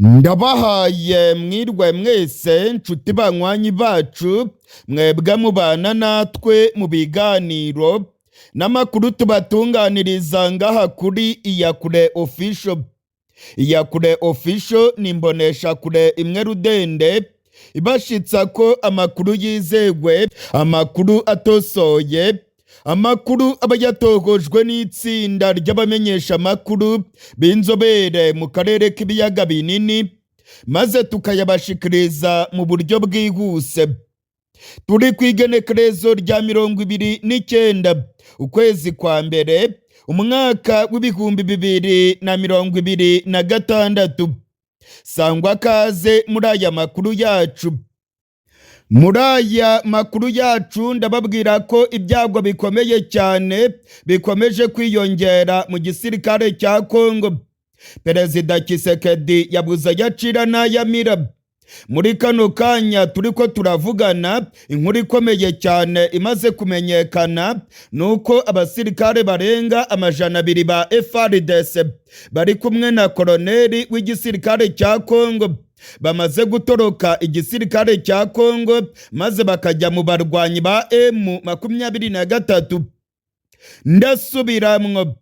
Ndabahaye mwirwe mwese, nshuti banywanyi bacu, mwebwe mubana natwe mu biganiro n'amakuru tubatunganiriza ngaha kuri Iyakure Official. Iyakure Official ni imboneshakure imwe rudende ibashitsa ko amakuru yizewe, amakuru atosoye, amakuru aba yatohojwe n'itsinda ry'abamenyeshamakuru b'inzobere mu karere k'ibiyaga binini, maze tukayabashikiriza mu buryo bwihuse. Turi ku igenekerezo rya 29 ukwezi kwa mbere, umwaka w'2026. Sangwa kaze muri aya makuru yacu. Muri aya makuru yacu ndababwira ko ibyago bikomeye cyane bikomeje kwiyongera mu gisirikare cya Kongo. Perezida Tshisekedi yabuze ayacira n'ayamira. Muri kano kanya turi ko turavugana, inkuru ikomeye cyane imaze kumenyekana ni uko abasirikare barenga 200 ba FARDC bari kumwe na koloneli w'igisirikare cya Kongo bamaze gutoroka igisirikare cya Kongo, maze bakajya mu barwanyi ba M23. Ndasubiramwo: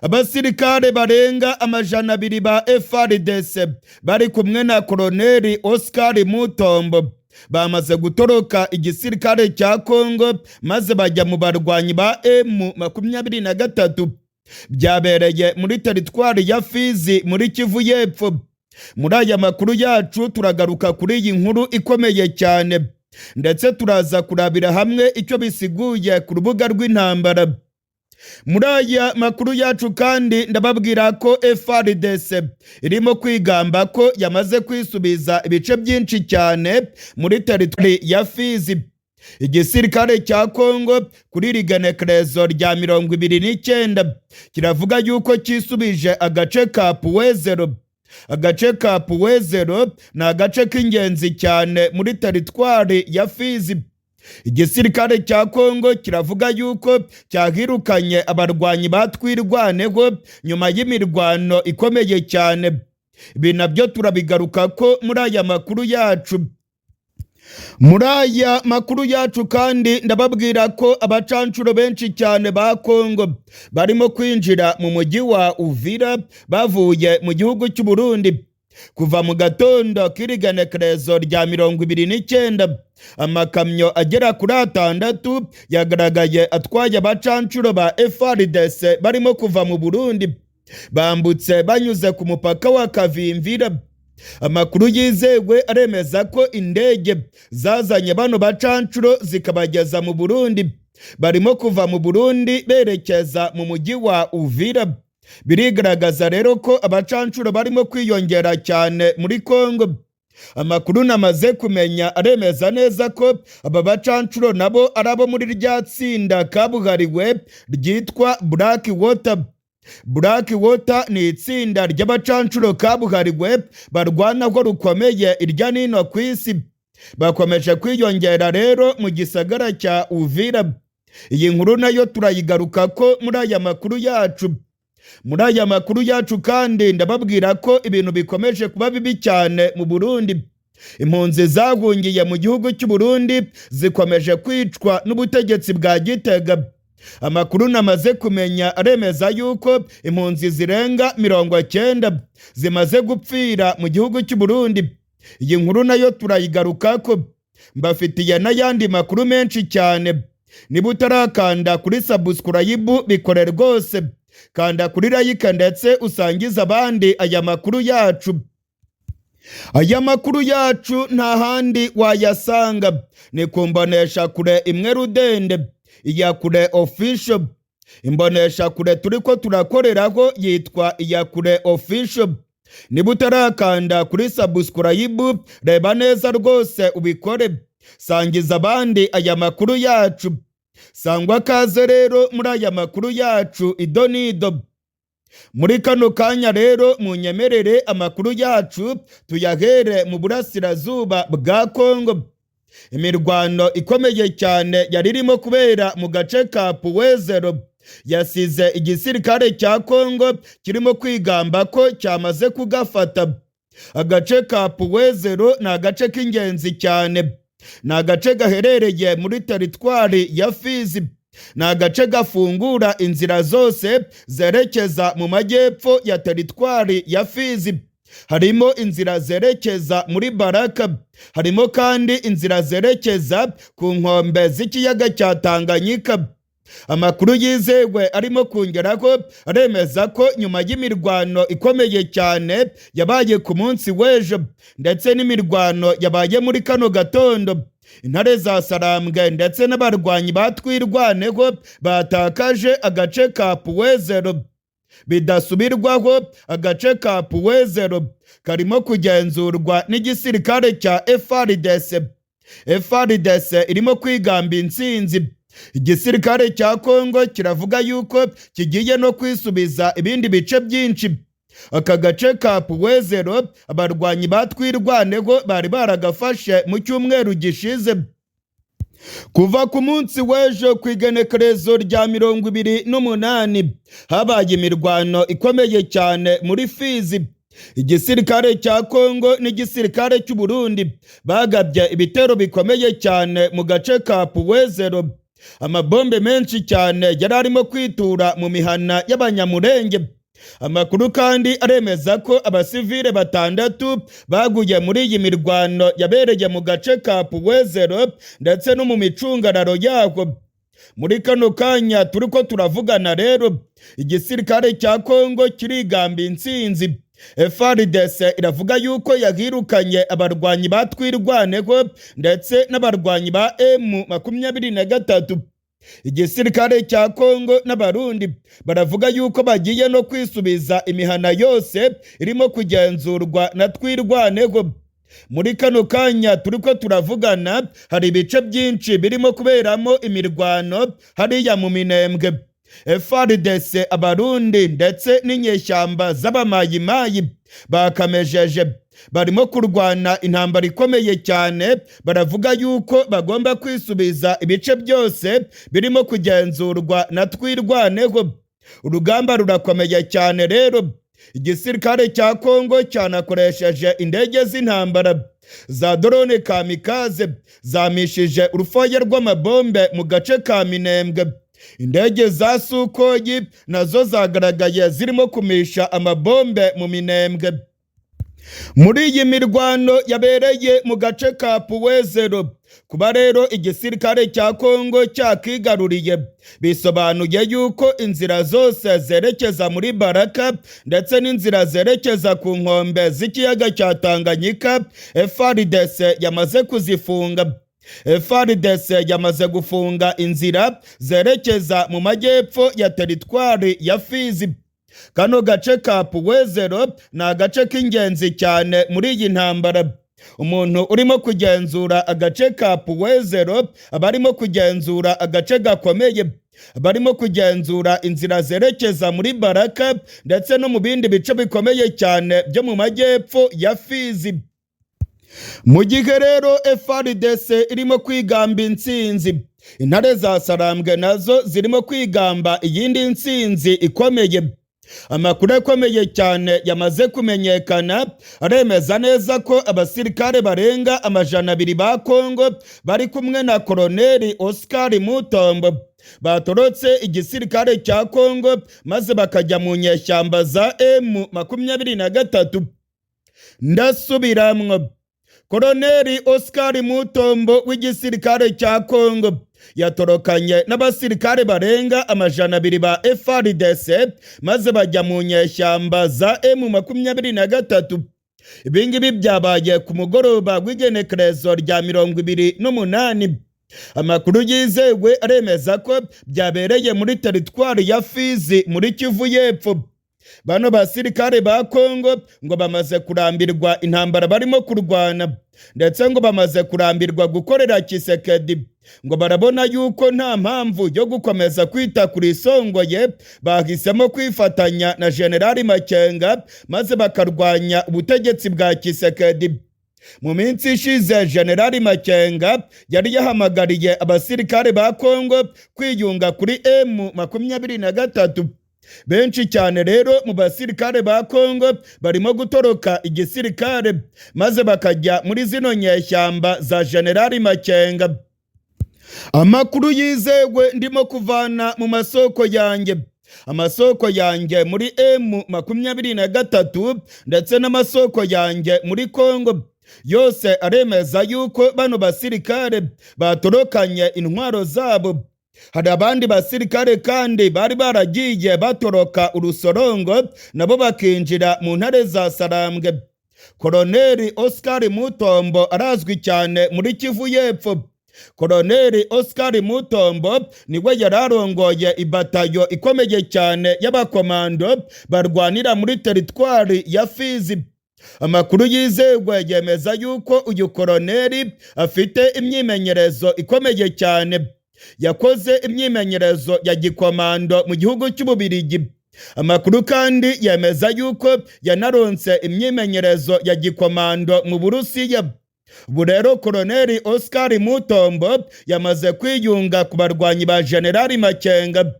abasirikare barenga 200 ba FARDC bari kumwe na koloneli Oscar Mutombo bamaze gutoroka igisirikare cya Kongo, maze bajya mu barwanyi ba M23. Byabereye muri teritwari ya Fizi muri Kivu y'Epfo. Muri aya makuru yacu turagaruka kuri iyi nkuru ikomeye cyane, ndetse turaza kurabira hamwe icyo bisiguye ku rubuga rw'intambara. Muri aya makuru yacu kandi ndababwira ko FARDC irimo kwigamba ko yamaze kwisubiza ibice byinshi cyane muri teritwari ya Fizi. Igisirikare cya Kongo kuri iri genekerezo rya 29 kiravuga yuko cyisubije agace ka Puwezero. Agace ka Puwezero ni agace k'ingenzi cyane muri teritwari ya Fizi. Igisirikare cya Kongo kiravuga yuko cyahirukanye abarwanyi batwirwaneho nyuma y'imirwano ikomeye cyane. Ibi nabyo turabigaruka ko muri aya makuru yacu. Muri aya makuru yacu kandi ndababwira ko abacancuro benshi cyane ba Kongo barimo kwinjira mu mujyi wa Uvira bavuye mu gihugu cy'u Burundi. Kuva mu gatondo k'irigenekerezo rya 29, amakamyo agera kuri atandatu yagaragaye atwaye abacancuro ba FARDC barimo kuva mu Burundi, bambutse banyuze ku mupaka wa Kavimvira. Amakuru yizewe aremeza ko indege zazanye bano bacancuro zikabageza mu Burundi. Barimo kuva mu Burundi berekeza mu mujyi wa Uvira. Birigaragaza rero ko abacancuro barimo kwiyongera cyane muri Kongo. Amakuru namaze kumenya aremeza neza ko aba bacancuro nabo ari abo muri rya tsinda kabuhariwe ryitwa Black Water. Black Water ni itsinda ry'abacancuro kabuhariwe barwanaho rukomeye irya nino ku isi. Bakomeje kwiyongera rero mu gisagara cya Uvira. Iyi nkuru nayo turayigaruka ko muri aya makuru yacu. Muri aya makuru yacu kandi ndababwira ko ibintu bikomeje kuba bibi cyane mu Burundi. Impunzi zahungiye mu gihugu cy'u Burundi zikomeje kwicwa n'ubutegetsi bwa Gitega. Amakuru namaze kumenya aremeza yuko impunzi zirenga 90 zimaze gupfira mu gihugu cy'u Burundi. Iyi nkuru nayo turayigarukako. Mbafitiye n'ayandi makuru menshi cyane. Niba utarakanda kuri subscribe, bikore rwose. Kanda kuri like ndetse usangize abandi aya makuru yacu. Aya makuru yacu nta handi wayasanga, ni ku mbonesha kure imwe rudende, Iyakure Official. Imbonesha kure turi ko turakoreraho yitwa Iyakure Official. Niba utarakanda kuri subscribe, reba neza rwose ubikore. Sangiza abandi aya makuru yacu. Sangwa kaze rero muri aya makuru yacu ido n'ido. Muri kano kanya rero munyemerere amakuru yacu tuyahere mu burasirazuba bwa Kongo. Imirwano ikomeye cyane yari irimo kubera mu gace ka Puwezero yasize igisirikare cya Kongo kirimo kwigamba ko cyamaze kugafata. Agace ka Puwezero ni agace k'ingenzi cyane, ni agace gaherereye muri teritwari ya Fizi, ni agace gafungura inzira zose zerekeza mu majyepfo ya teritwari ya Fizi. Harimo inzira zerekeza muri Baraka, harimo kandi inzira zerekeza ku nkombe z'ikiyaga cya Tanganyika. Amakuru yizewe arimo kongeraho aremeza ko nyuma y'imirwano ikomeye cyane yabaye ku munsi w'ejo ndetse n'imirwano yabaye muri kano gatondo, intare za Sarambwe ndetse n'abarwanyi ba Twirwaneho batakaje agace ka Puwezero bidasubirwaho. Agace ka Puwezero karimo kugenzurwa n'igisirikare cya FARDC. FARDC irimo kwigamba intsinzi. Igisirikare cya Kongo kiravuga yuko kigiye no kwisubiza ibindi bice byinshi. Aka gace ka Puwezero abarwanyi ba Twirwaneho bari baragafashe mu cyumweru gishize. Kuva ku munsi w'ejo ku igenekerezo rya 28 habaye imirwano ikomeye cyane muri Fizi. Igisirikare cya Kongo n'igisirikare cy'u Burundi bagabye ibitero bikomeye cyane mu gace ka Puwezero. Amabombe menshi cyane yari arimo kwitura mu mihana y'Abanyamurenge. Amakuru kandi aremeza ko abasivile 6 baguye muri iyi mirwano yabereye mu gace ka Puwezero ndetse no mu micungararo yako. Muri kano kanya turiko turavugana rero, igisirikare cya Kongo kirigamba intsinzi. FARDC iravuga yuko yahirukanye abarwanyi ba Twirwaneho ndetse n'abarwanyi ba M23. Igisirikare cya Kongo n'Abarundi baravuga yuko bagiye no kwisubiza imihana yose irimo kugenzurwa na Twirwaneho. Muri kano kanya turiko turavugana hari ibice byinshi birimo kuberamo imirwano hariya mu Minembwe. FARDC, Abarundi ndetse n'inyeshyamba z'Abamayimayi bakamejeje barimo kurwana intambara ikomeye cyane. Baravuga yuko bagomba kwisubiza ibice byose birimo kugenzurwa na Twirwaneho. Urugamba rurakomeye cyane rero. Igisirikare cya Kongo cyanakoresheje indege z'intambara za drone kamikaze, zamishije urufoye rw'amabombe mu gace ka Minembwe. Indege za Sukhoi nazo zagaragaye zirimo kumisha amabombe mu Minembwe. Muri iyi mirwano yabereye mu gace ka Puwezero, kuba rero igisirikare cya Kongo cyakigaruriye bisobanuye yuko inzira zose zerekeza muri Baraka ndetse n'inzira zerekeza ku nkombe z'ikiyaga cya Tanganyika FARDC yamaze kuzifunga. FARDC yamaze gufunga inzira zerekeza mu majyepfo ya teritwari ya Fizi. Kano gace ka Puwezero ni agace k'ingenzi cyane muri iyi ntambara. Umuntu urimo kugenzura agace ka Puwezero aba arimo kugenzura agace gakomeye, barimo kugenzura inzira zerekeza muri Baraka ndetse no mu bindi bice bikomeye cyane byo mu majyepfo ya Fizi. Mu gihe rero FARDC irimo kwigamba intsinzi, intare za Sarambwe nazo zirimo kwigamba iyindi ntsinzi ikomeye. Amakuru akomeye cyane yamaze kumenyekana aremeza neza ko abasirikare barenga 200 ba Kongo bari kumwe na Koloneli Oscar Mutombo batorotse igisirikare cya Kongo maze bakajya mu nyeshyamba za M23. Ndasubiramwo, Koloneli Oscar Mutombo w'igisirikare cya Kongo yatorokanye n'abasirikare barenga 200 ba FARDC maze bajya mu nyeshyamba za M23. Ibingibi byabaye ku mugoroba w'igenekerezo rya 28. Amakuru yizewe aremeza ko byabereye muri teritwari ya Fizi muri Kivu y'Epfo. Bano basirikare ba Kongo ngo bamaze kurambirwa intambara barimo kurwana, ndetse ngo bamaze kurambirwa gukorera Tshisekedi. Ngo barabona yuko nta mpamvu yo gukomeza kwita kuri isongoye, bahisemo kwifatanya na Generali Makenga maze bakarwanya ubutegetsi bwa Tshisekedi. Mu minsi ishize Generali Makenga yari yahamagariye abasirikare ba Kongo kwiyunga kuri M23. Benshi cyane rero mu basirikare ba Kongo barimo gutoroka igisirikare maze bakajya muri zino nyeshyamba za Generali Makenga. Amakuru yizewe ndimo kuvana mu masoko yanjye, amasoko yanjye muri M23 ndetse n'amasoko yanjye muri Kongo yose aremeza yuko bano basirikare batorokanye intwaro zabo. Hari abandi basirikare kandi bari baragiye batoroka urusorongo nabo bakinjira mu ntare za Sarambwe. Koloneli Oscar Mutombo arazwi cyane muri Kivu y'Epfo. Koloneli Oscar Mutombo niwe yari arongoye ibatayo ikomeye cyane y'abakomando barwanira muri teritwari ya Fizi. Amakuru yizewe yemeza yuko uyu koloneli afite imyimenyerezo ikomeye cyane. Yakoze imyimenyerezo ya gikomando mu gihugu cy'Ububirigi. Amakuru kandi yemeza yuko yanaronse imyimenyerezo ya gikomando mu Burusiya. Ubu rero Koloneli Oscar Mutombo yamaze kwiyunga ku barwanyi ba Generali Makenga.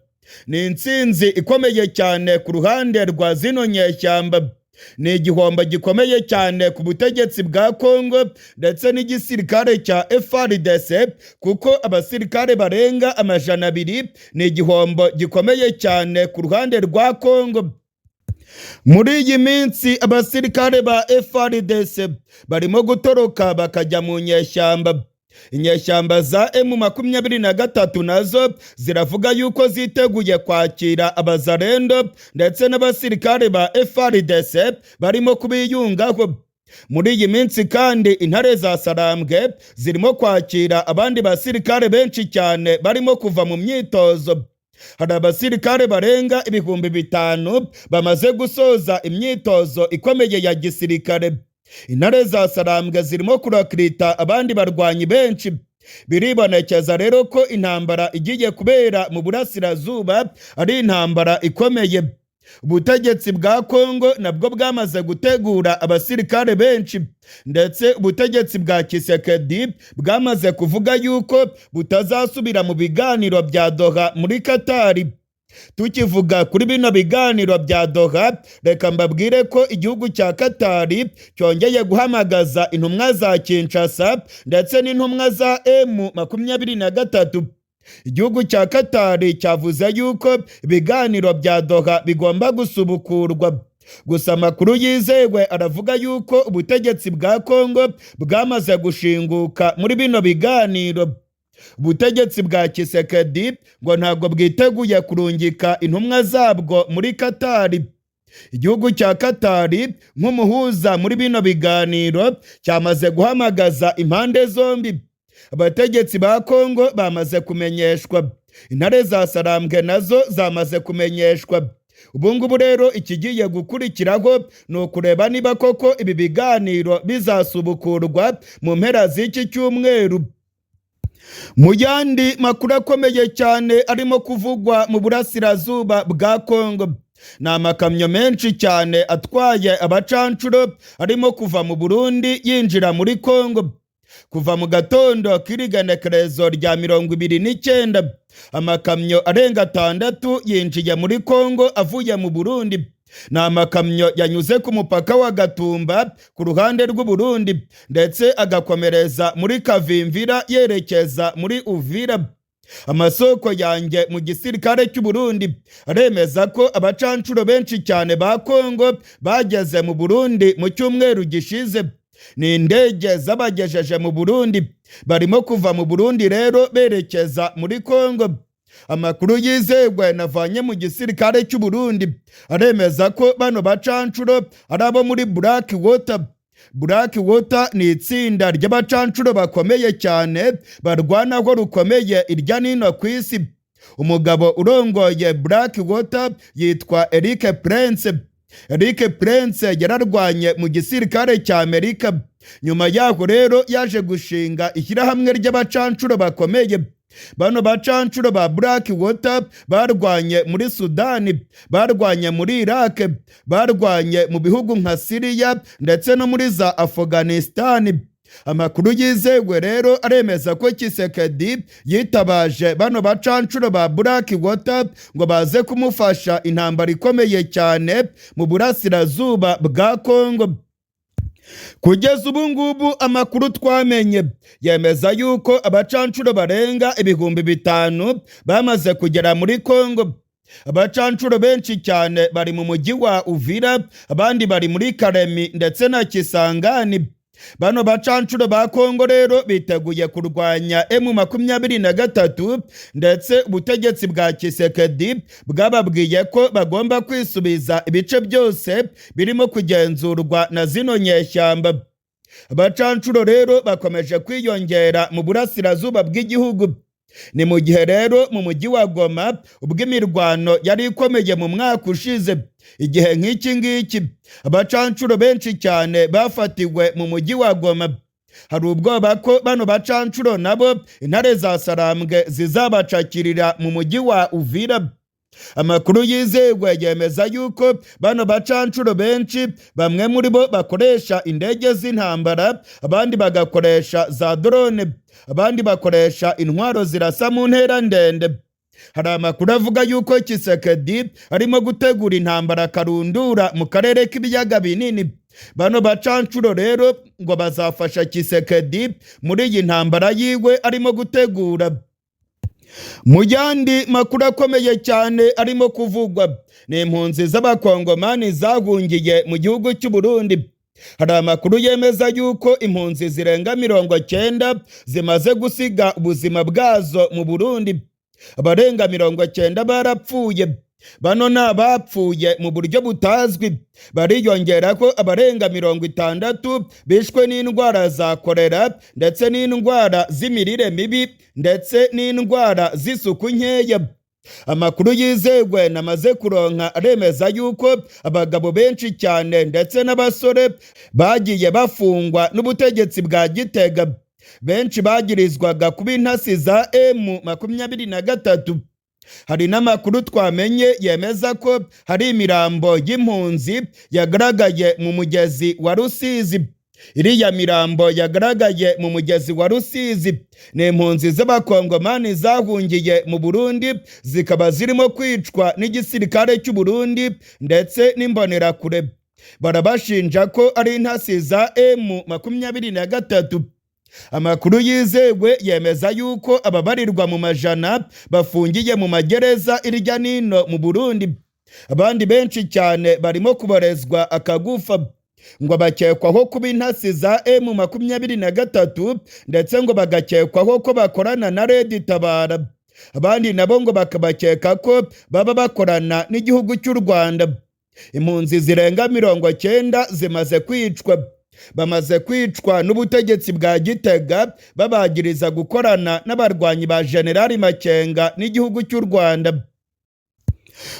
Ni intsinzi ikomeye cyane ku ruhande rwa zino nyeshyamba. Ni igihombo gikomeye cyane ku butegetsi bwa Kongo ndetse n'igisirikare cya FARDC, kuko abasirikare barenga 200 ni igihombo gikomeye cyane ku ruhande rwa Kongo. Muri iyi minsi abasirikare ba FARDC barimo gutoroka bakajya mu nyeshyamba. Inyeshyamba za M23 nazo ziravuga yuko ziteguye kwakira abazarendo ndetse n'abasirikare ba FARDC barimo kubiyungaho. Muri iyi minsi kandi intare za Sarambwe zirimo kwakira abandi basirikare benshi cyane barimo kuva mu myitozo. Hari abasirikare barenga 5000 bamaze gusoza imyitozo ikomeye ya gisirikare. Intare za Sarambwe zirimo kurakirita abandi barwanyi benshi. Biribonekeza rero ko intambara igiye kubera mu burasirazuba ari intambara ikomeye. Ubutegetsi bwa Kongo nabwo bwamaze gutegura abasirikare benshi, ndetse ubutegetsi bwa Tshisekedi bwamaze kuvuga yuko butazasubira mu biganiro bya Doha muri Katari. Tukivuga kuri bino biganiro bya Doha, reka mbabwire ko igihugu cya Katari cyongeye guhamagaza intumwa za Kinshasa ndetse n'intumwa za M23. Igihugu cya Katari cyavuze yuko ibiganiro bya Doha bigomba gusubukurwa. Gusa amakuru yizewe aravuga yuko ubutegetsi bwa Kongo bwamaze gushinguka muri bino biganiro. Ubutegetsi bwa Tshisekedi ngo ntabwo bwiteguye kurungika intumwa zabwo muri Katari. Igihugu cya Katari nk'umuhuza muri bino biganiro cyamaze guhamagaza impande zombi. Abategetsi ba Kongo bamaze kumenyeshwa, intare za Sarambwe nazo zamaze kumenyeshwa. Ubu ngubu rero ikigiye gukurikiraho ni ukureba niba koko ibi biganiro bizasubukurwa mu mpera z'iki cyumweru. Mu yandi makuru akomeye cyane arimo kuvugwa mu burasirazuba bwa Kongo, ni amakamyo menshi cyane atwaye abacancuro arimo kuva mu Burundi yinjira muri Kongo. Kuva mu gatondo k'irigenekerezo rya 29, amakamyo arenga 6 yinjiye muri Kongo avuye mu Burundi. Ni amakamyo yanyuze ku mupaka wa Gatumba ku ruhande rw'u Burundi ndetse agakomereza muri Kavimvira yerekeza muri Uvira. Amasoko yanjye mu gisirikare cy'u Burundi aremeza ko abacancuro benshi cyane ba Kongo bageze mu Burundi mu cyumweru gishize. Ni indege zabagejeje mu Burundi, barimo kuva mu Burundi rero berekeza muri Kongo. Amakuru yizewe navanye mu gisirikare cy'u Burundi aremeza ko bano bacancuro ari abo muri Black Water. Black Water ni itsinda ry'abacancuro bakomeye cyane barwanaho rukomeye irya nino ku isi. Umugabo urongoye Black Water yitwa Eric Prince. Eric Prince yararwanye mu gisirikare cya Amerika. Nyuma yaho rero yaje gushinga ishyirahamwe ry'abacancuro bakomeye. Bano bacancuro ba Black Water barwanye muri Sudani, barwanye muri Iraq, barwanye mu bihugu nka Syria ndetse no muri za Afghanistan. Amakuru yizewe rero aremeza ko Tshisekedi yitabaje bano bacancuro ba Black Water ngo baze kumufasha intambara ikomeye cyane mu burasirazuba bwa Kongo. Kugeza ubu ngubu, amakuru twamenye yemeza yuko abacancuro barenga 5000 bamaze kugera muri Kongo. Abacancuro benshi cyane bari mu mujyi wa Uvira, abandi bari muri Kalemi ndetse na Kisangani. Bano bacancuro ba Kongo rero biteguye kurwanya M23, ndetse ubutegetsi bwa Tshisekedi bwababwiye ko bagomba kwisubiza ibice byose birimo kugenzurwa na zino nyeshyamba. Abacancuro rero bakomeje kwiyongera mu burasirazuba bw'igihugu. Ni mu gihe rero mu mujyi wa Goma, ubwo imirwano yari ikomeye mu mwaka ushize igihe nk'iki ngiki, abacancuro benshi cyane bafatiwe mu mujyi wa Goma. Hari ubwoba ko bano bacancuro nabo intare za Sarambwe zizabacakirira mu mujyi wa Uvira. Amakuru yizewe yemeza yuko bano bacancuro benshi, bamwe muri bo bakoresha indege z'intambara, abandi bagakoresha za drone, abandi bakoresha intwaro zirasa mu ntera ndende. Hari amakuru avuga yuko Tshisekedi arimo gutegura intambara karundura mu karere k'ibiyaga binini. Bano bacancuro rero ngo bazafasha Tshisekedi muri iyi ntambara yiwe arimo gutegura. Mu yandi makuru akomeye cyane arimo kuvugwa ni impunzi z'Abakongomani zahungiye mu gihugu cy'u Burundi. Hari amakuru yemeza yuko impunzi zirenga 90 zimaze gusiga ubuzima bwazo mu Burundi. Abarenga 90 barapfuye. Bano ni abapfuye mu buryo butazwi. Bariyongera ko abarenga 60 bishwe n'indwara za kolera, ndetse n'indwara z'imirire mibi, ndetse n'indwara z'isuku nkeya. Amakuru yizewe namaze kuronka aremeza yuko abagabo benshi cyane ndetse n'abasore bagiye bafungwa n'ubutegetsi bwa Gitega. Benshi bagirizwaga kuba intasi za M23. Hari n'amakuru twamenye yemeza ko hari imirambo y'impunzi yagaragaye mu mugezi wa Rusizi. Iriya mirambo yagaragaye mu mugezi wa Rusizi ni impunzi z'Abakongomani zahungiye mu Burundi, zikaba zirimo kwicwa n'igisirikare cy'u Burundi ndetse n'Imbonerakure. Barabashinja ko ari intasi za M23. Amakuru yizewe yemeza yuko ababarirwa mu majana bafungiye mu magereza irya nino mu Burundi. Abandi benshi cyane barimo kuborezwa akagufa, ngo bakekwaho kuba intasi za M23, ndetse ngo bagakekwaho ko bakorana na Red Tabara. Abandi nabo ngo bakabakeka ko baba bakorana n'igihugu cy'u Rwanda. Impunzi zirenga 90 zimaze kwicwa. Bamaze kwicwa n'ubutegetsi bwa Gitega, babagiriza gukorana n'abarwanyi ba Generali Makenga n'igihugu cy'u Rwanda.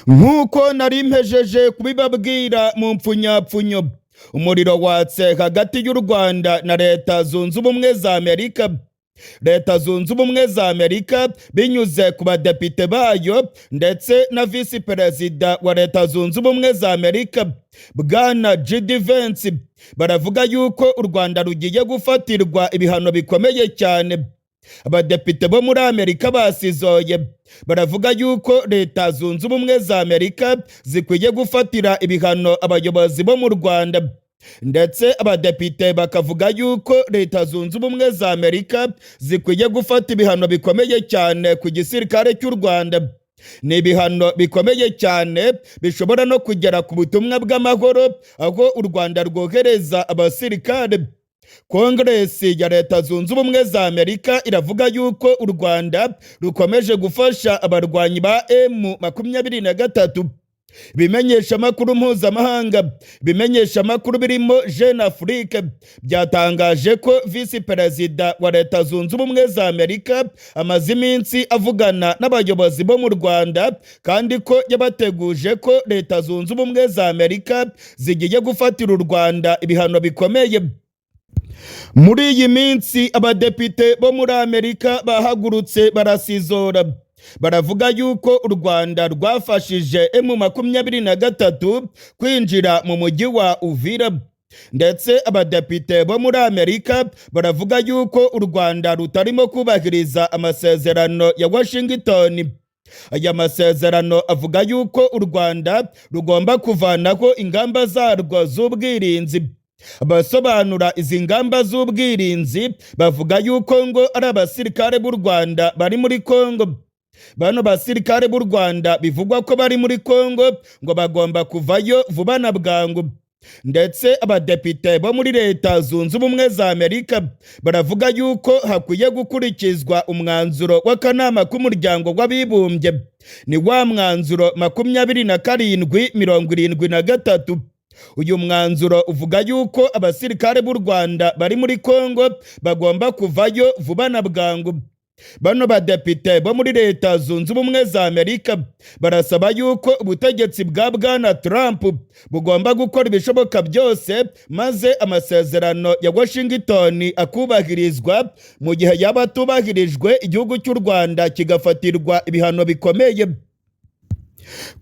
Nk'uko nari mpejeje kubibabwira mu mpfunyapfunyo, umuriro watse hagati y'u Rwanda na Leta Zunze Ubumwe za Amerika. Leta Zunze Ubumwe za Amerika, binyuze ku badepite bayo ndetse na visi perezida wa Leta Zunze Ubumwe za Amerika, Bwana J.D. Vance, baravuga yuko u Rwanda rugiye gufatirwa ibihano bikomeye cyane. Abadepite bo muri Amerika basizoye, baravuga yuko Leta Zunze Ubumwe za Amerika zikwiye gufatira ibihano abayobozi bo mu Rwanda, ndetse abadepite bakavuga yuko Leta Zunze Ubumwe za Amerika zikwiye gufata ibihano bikomeye cyane ku gisirikare cy'u Rwanda. Ni ibihano bikomeye cyane bishobora no kugera ku butumwa bw'amahoro aho u Rwanda rwohereza abasirikare. Kongeresi ya Leta Zunze Ubumwe za Amerika iravuga yuko u Rwanda rukomeje gufasha abarwanyi ba M23. Ibimenyeshamakuru mpuzamahanga, ibimenyeshamakuru birimo Jeune Afrique, byatangaje ko visi perezida wa Leta Zunze Ubumwe za Amerika amaze iminsi avugana n'abayobozi bo mu Rwanda, kandi ko yabateguje ko Leta Zunze Ubumwe za Amerika zigiye gufatira u Rwanda ibihano bikomeye. Muri iyi minsi abadepite bo muri Amerika bahagurutse barasizora, baravuga yuko u Rwanda rwafashije M23 kwinjira mu mujyi wa Uvira. Ndetse abadepite bo muri Amerika baravuga yuko u Rwanda rutarimo kubahiriza amasezerano ya Washington. Aya masezerano avuga yuko u Rwanda rugomba kuvanaho ingamba zarwo z'ubwirinzi. Abasobanura izi ngamba z'ubwirinzi bavuga yuko ngo ari abasirikare b'u Rwanda bari muri Kongo. Bano basirikare b'u Rwanda bivugwa ko bari muri Kongo ngo bagomba kuvayo vuba na bwangu. Ndetse abadepite bo muri Leta Zunze Ubumwe za Amerika baravuga yuko hakwiye gukurikizwa umwanzuro w'akanama k'Umuryango w'Abibumbye, ni wa mwanzuro 2773. Uyu mwanzuro uvuga yuko abasirikare b'u Rwanda bari muri Kongo bagomba kuvayo vuba na bwangu. Bano badepite bo muri Leta Zunze Ubumwe za Amerika barasaba yuko ubutegetsi bwa Bwana Trump bugomba gukora ibishoboka byose maze amasezerano ya Washington akubahirizwa. Mu gihe yaba atubahirijwe, igihugu cy'u Rwanda kigafatirwa ibihano bikomeye.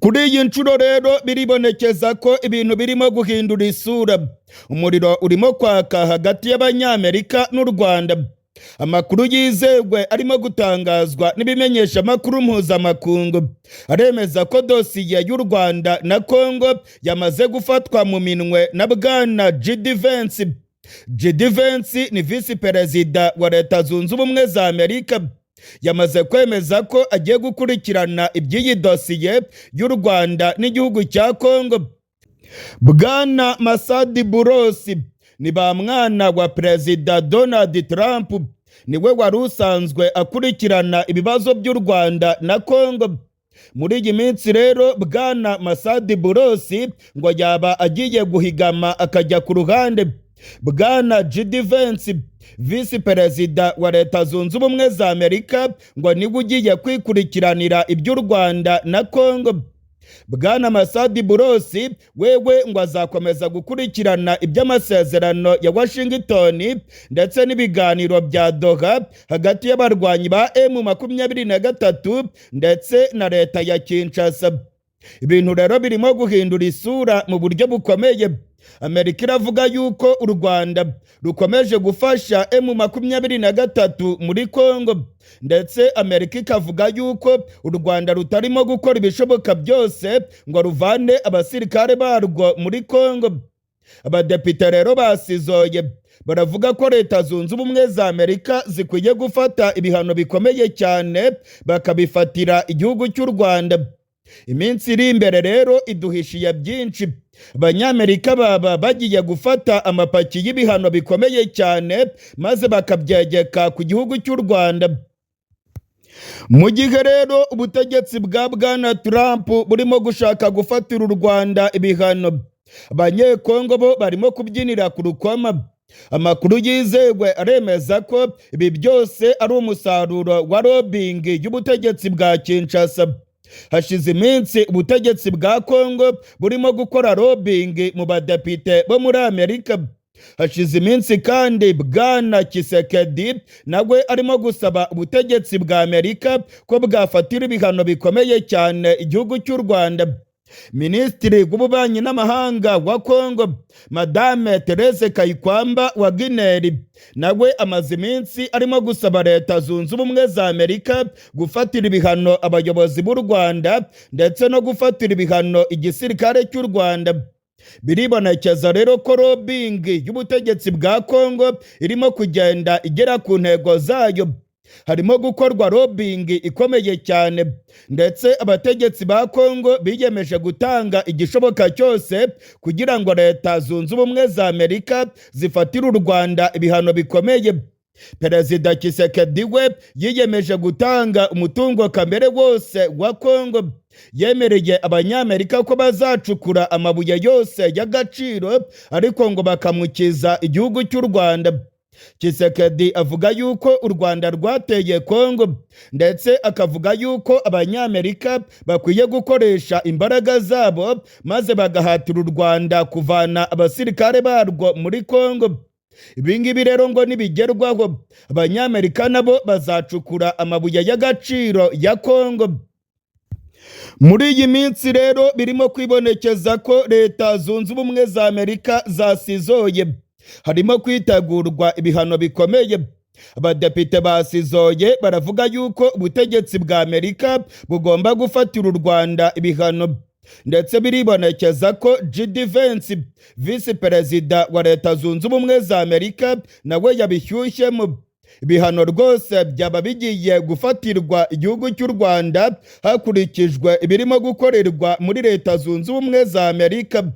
Kuri iyi nshuro rero biribonekeza ko ibintu birimo guhindura isura. Umuriro urimo kwaka hagati y'Abanyamerika n'u Rwanda. Amakuru yizewe arimo gutangazwa n'ibimenyeshamakuru mpuzamakungu aremeza ko dosiye y'u Rwanda na Kongo yamaze gufatwa mu minwe na Bwana JD Vance. JD Vance ni visi perezida wa Leta Zunze Ubumwe za Amerika. Yamaze kwemeza ko agiye gukurikirana iby'iyi dosiye y'u Rwanda n'igihugu cya Kongo. Bwana Massad Boulos ni ba mwana wa Perezida Donald Trump, niwe wari usanzwe akurikirana ibibazo by'u Rwanda na Kongo. Muri iyi minsi rero Bwana Massad Boulos ngo yaba agiye guhigama akajya ku ruhande. Bwana JD Vance, visi perezida wa Leta Zunze Ubumwe za Amerika, ngo niwe ugiye kwikurikiranira iby'u Rwanda na Kongo. Bwana Massad Boulos wewe ngo azakomeza gukurikirana iby'amasezerano ya Washington ndetse n'ibiganiro bya Doha hagati y'abarwanyi ba M23 ndetse na leta ya Kinshasa. Ibintu rero birimo guhindura isura mu buryo bukomeye. Amerika iravuga yuko u Rwanda rukomeje gufasha M23 muri Kongo, ndetse Amerika ikavuga yuko u Rwanda rutarimo gukora ibishoboka byose ngo ruvane abasirikare barwo muri Kongo. Abadepite rero basizoye, baravuga ko Leta Zunze Ubumwe za Amerika zikwiye gufata ibihano bikomeye cyane bakabifatira igihugu cy'u Rwanda. Iminsi iri imbere rero iduhishiye byinshi. Abanyamerika baba bagiye gufata amapaki y'ibihano bikomeye cyane maze bakabyegeka ku gihugu cy'u Rwanda. Mu gihe rero ubutegetsi bwa Bwana Trump burimo gushaka gufatira u Rwanda ibihano, Abanyekongo bo barimo kubyinira ku rukoma. Amakuru yizewe aremeza ko ibi byose ari umusaruro wa lobbying y'ubutegetsi bwa Kinshasa. Hashize iminsi ubutegetsi bwa Kongo burimo gukora lobbying mu badepite bo muri Amerika. Hashize iminsi kandi Bwana Tshisekedi nawe arimo gusaba ubutegetsi bwa Amerika ko bwafatira ibihano bikomeye cyane igihugu cy'u Rwanda. Minisitiri w'Ububanyi n'Amahanga wa Kongo, Madame Therese Kayikwamba Wagner, nawe amaze iminsi arimo gusaba Leta Zunze Ubumwe za Amerika gufatira ibihano abayobozi b'u Rwanda ndetse no gufatira ibihano igisirikare cy'u Rwanda. Biribonekeza rero ko lobbying y'ubutegetsi bwa Kongo irimo kugenda igera ku ntego zayo. Harimo gukorwa lobbying ikomeye cyane, ndetse abategetsi ba Kongo biyemeje gutanga igishoboka cyose kugira ngo Leta Zunze Ubumwe za Amerika zifatire u Rwanda ibihano bikomeye. Perezida Tshisekedi we yiyemeje gutanga umutungo kamere wose wa Kongo. Yemereye Abanyamerika ko bazacukura amabuye yose y'agaciro, ariko ngo bakamukiza igihugu cy'u Rwanda. Tshisekedi avuga yuko u Rwanda rwateye Kongo, ndetse akavuga yuko Abanyamerika bakwiye gukoresha imbaraga zabo maze bagahatira u Rwanda kuvana abasirikare barwo muri Kongo. Ibi ngibi rero ngo nibigerwaho, Abanyamerika nabo bazacukura amabuye y'agaciro ya Kongo. Muri iyi minsi rero birimo kwibonekeza ko Leta Zunze Ubumwe za Amerika zasizoye, harimo kwitegurwa ibihano bikomeye. Abadepite basizoye baravuga yuko ubutegetsi bwa Amerika bugomba gufatira u Rwanda ibihano, ndetse biribonekeza ko JD Vance, visi perezida wa Leta Zunze Ubumwe za Amerika, nawe yabishyushyemo. Ibihano rwose byaba bigiye gufatirwa igihugu cy'u Rwanda hakurikijwe ibirimo gukorerwa muri Leta Zunze Ubumwe za Amerika.